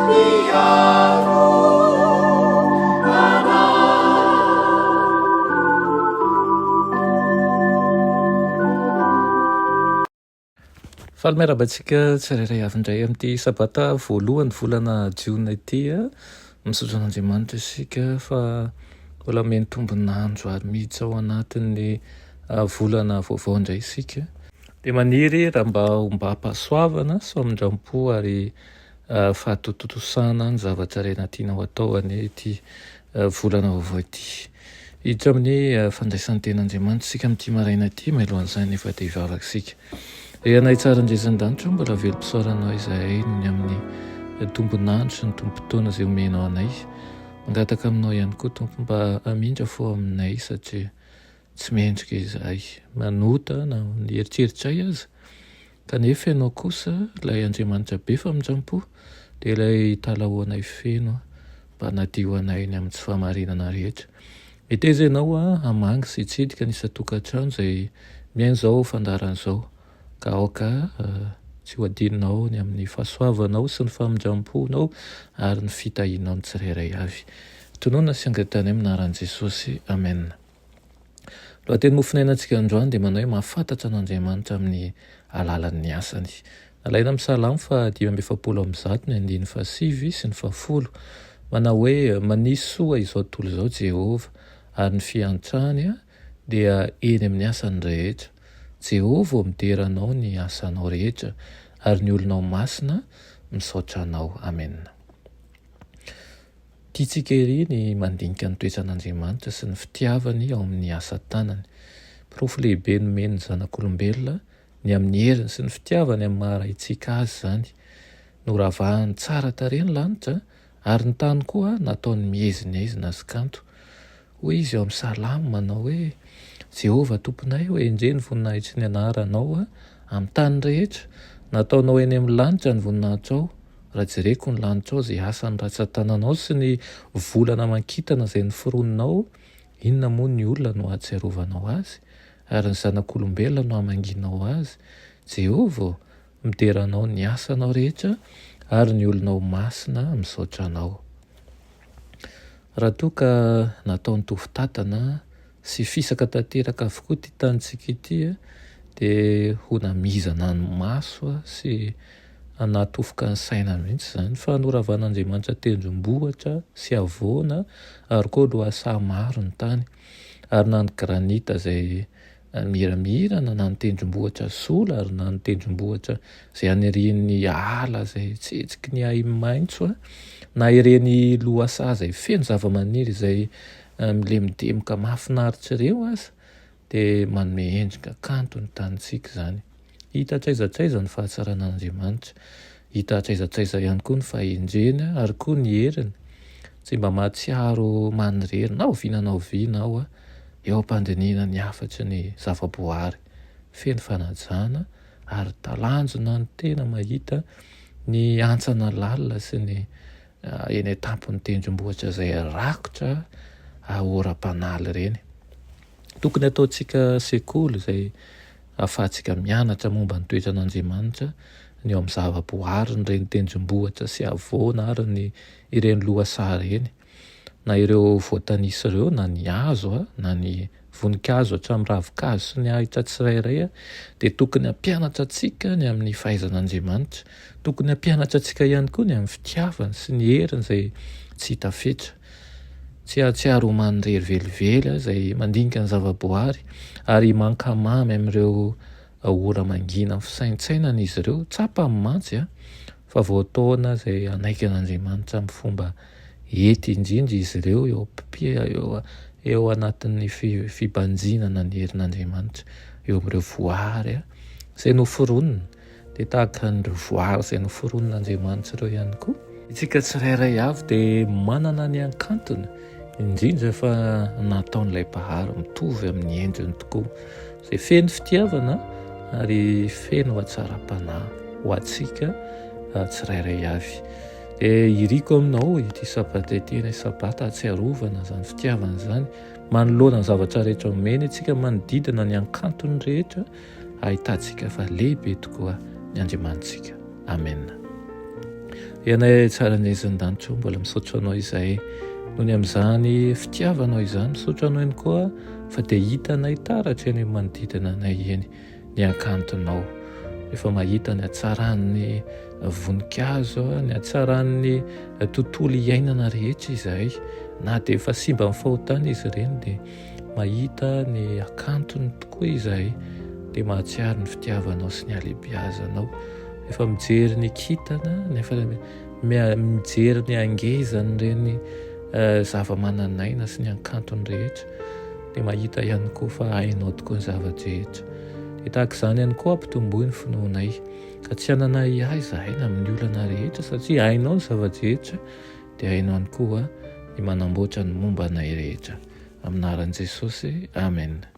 Mpiaro anay. Faly miarahaba antsika tsirairay avy indray amin'ity sabata voalohany volana jiona ity. Misaotra an'Andriamanitra isika fa mbola omeny tombon'andro ary miditra ao anatin'ny volana vaovao indray isika. Dia maniry raha mba ombam-pahasoavana sy famindram-po ary fahatontosana ny zavatra rehetra tianao atao anie ity volana vaovao ity. Hiditra amin'ny fandraisan'ny tenin'Andriamanitra isika amin'ity maraina ity, mialohan'izany nefa dia hivavaka isika. Ry Anay tsara indrindra an-danitra, mbola velom-pisaorana Anao izahay noho ny amin'ny tombon'andro sy ny tombom-potoana izay omenao anay. Mangataka aminao ihany koa Tompo mba hamindra fo aminay satria tsy mendrika izahay. Manota na ny eritreritray aza. Kanefa Ianao kosa, ilay Andriamanitra be famindram-po, dia ilay italahoanay feno mba hanadio anay ny amin'ny tsy fahamarinana rehetra. Meteza Ianao hamangy sy hitsidika ny isan-tokantrano izay mihaino izao fandaharana izao, ka aoka tsy ho adinonao ny amin'ny fahasoavanao sy ny famindram-ponao ary ny fitahianao ny tsirairay avy. Tononina sy angatahina amin'ny anaran'i Jesosy. Amena. Lohateny mofonainantsika androany dia manao hoe mahafantatra an'Andriamanitra amin'ny alalan'ny asany. Nalaina amin'ny Salamo faha 145 ny andininy fahasivy sy ny fahafolo. Manao hoe manisy soa izao tontolo izao Jehovah ary ny fiantrany dia eny amin'ny asany rehetra. Jehovah ô midera anao ny asanao rehetra ary ny olonao masina misaotra anao. Amena. Tiantsika ery ny mandinika ny toetran'Andriamanitra sy ny fitiavany ao amin'ny asa tanany. Porofo lehibe nomeny ny zanak'olombelona ny amin'ny heriny sy ny fitiavany amin'ny maha Raintsika azy izany. Noravahany tsara tarehy ny lanitra, ary ny tany koa nataony miezinezina sy kanto. Hoy izy ao amin'ny Salamo manao hoe, Jehovah Tomponay ô, endrey ny voninahitry ny anaranao amin'ny tany rehetra. Nataonao eny amin'ny lanitra ny voninahitrao. Raha jereko ny lanitrao izay asan'ny ratsan-tananao sy ny volana aman-kintana izay noforoninao, inona moa ny olona no hahatsiarovanao azy, ary ny zanak'olombelona no hamangianao azy? Jehovah ô, midera Anao ny asanao rehetra, ary ny olonao masina misaotra Anao. Raha toa ka natao nitovy tantana sy fisaka tanteraka avokoa ity tanintsika ity dia ho namizana ny maso sy nahatofoka ny saina mihitsy izany. Fa noravan'Andriamanitra tendrombohitra sy havoana ary koa lohasaha maro ny tany, ary na ny granita izay miramirana na ny tendrombohitra sola ary na ny tendrombohitra izay anirian'ny ala izay tsetsiky ny ahi-maitso na ireny lohasaha izay feno zavamaniry izay milemodemboka mahafinaritra ireo aza dia manome endrika kanto ny tanintsika izany. Hita hatraiza hatraiza ny fahatsaran'Andriamanitra. Hita hatraiza hatraiza ihany koa ny fahendreny ary koa ny heriny. Tsy mba mahatsiaro manirery na oviana na oviana aho eo am-pandinihana ny hafatry ny zavaboary feno fanajana ary talanjona ny tena mahita ny hantsana lalina sy ny eny an-tampon'ny tendrombohitra izay rakotra oram-panala ireny. Tokony hataontsika sekoly izay ahafahantsika mianatra momba ny toetran'Andriamanitra, ny eo amin'ny zavaboariny ireny tendrombohitra sy havoana ary ny ireny lohasaha ireny. Na ireo voatanisa ireo na ny hazo na ny voninkazo hatramin'ny ravinkazo sy ny ahitra tsirairay dia tokony hampianatra antsika ny amin'ny fahaizan'Andriamanitra. Tokony hampianatra antsika ihany koa ny amin'ny fitiavany sy ny heriny izay tsy hita fetra. Tsy hahatsiaro ho manirery velively izay mandinika ny zavaboary ary mankamamy amin'ireo ora mangina amin'ny fisaintsainana izy ireo. Tsapany mantsy fa voataona izay hanaiky an'Andriamanitra amin'ny fomba hety indrindra izy ireo eo am-pipia eo anatin'ny fibanjinana ny herin'Andriamanitra eo amin'ireo voary izay noforonina. Dia tahaka an'ireo voary izay noforonin'Andriamanitra ireo ihany koa. Isika tsirairay avy dia manana ny hankantony, indrindra fa nataon'ilay Mpahary mitovy amin'ny endriny tokoa, izay feno fitiavana ary feno hatsaram-panahy ho antsika tsirairay avy. Dia iriko aminao ity sabata ity, ny sabata hahatsiarovana izany fitiavana izany, manoloana ny zavatra rehetra omeny antsika, manodidina ny hankantony rehetra, ahitantsika fa lehibe tokoa ny Andriamanitsika. Amena. Ianay tsara ny aizin'ny-danitra o, mbola misaotra Anao izahay noho ny amin'izany fitiavanao izany, misaotra Anao ihany koa fa dia hitanay taratra eny amin'ny manodidina anay eny ny hakantonao. Rehefa mahita ny hatsaran'ny voninkazo, ny hatsaran'ny tontolo iainana rehetra izahay, na dia efa simba amin'ny fahotana izy ireny dia mahita ny hakantony tokoa izahay, dia mahatsiaro ny fitiavanao sy ny halehibiazanao. Efa mijery ny kintana, nefa mijery ny hangezan'ireny zava-manan'aina sy ny hankantony rehetra, dia mahita ihany koa fa hainao tokoa ny zava-drehetra. Dia tahaka izany ihany koa ampitomboy ny finoanay, ka tsy hanana ahiahy izahay na amin'ny olana rehetra, satria hainao ny zava-drehetra, dia hainao ihany koa ny manamboatra ny momba anay rehetra. Amin'ny anaran'i Jesosy, Amen.